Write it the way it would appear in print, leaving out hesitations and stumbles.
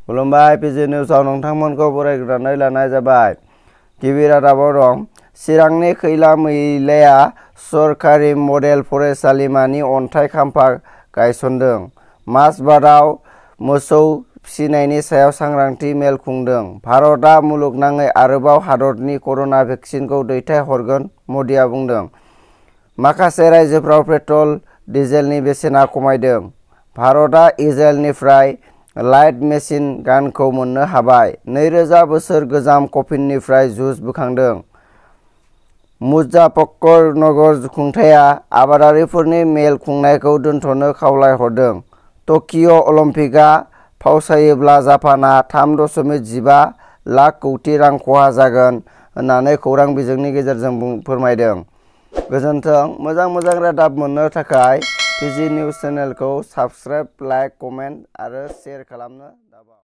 खुलुमबाय पिजि निउसआव नोंथांमोनखौ बरायग्रोनानै लानाय जाबाय। गिबि रादाबाव दं चिरांनि खैला मैलाया सरकारि मडेल फरायसालिमानि अन्थाइ खाम्फा गायसनदों। माजबाटआव मोसौ फिसिनायनि सायाव सांग्रांथि मेल खुंदों। भारतआ मुलुगनाङै आरोबाव हादरनि कर'ना भेक्सिनखौ दैथायहरगोन मदिआ बुंदों। माखासे रायजोफोराव पेट्रल डिजेलनि बेसेना खमायदों। भारतआ इजराइलनिफ्राय लाइट मेसिन गानखौ मोननो हाबाय। 2000 बोसोर गोजाम कफिननिफ्राय जुस बोखांदों। मुजफ्फरनगर खुंथायआ आबादारिफोरनि मेल खुंनायखौ दोनथ'नो खावलायहरदों। टकिय' अलिम्पिकआ फावसायोब्ला जापानआ 3.15 लाख कौटि रां खहा जागोन होननानै खौरां बिजोंनि गेजेरजों फोरमायदों। गोजोन्थों। मोजां रादाब मोननो थाखाय पिजि निउस चेनेलखौ साबस्क्राइब, लाइक, कमेन्ट आरो शेयार खालामनो दाबाव।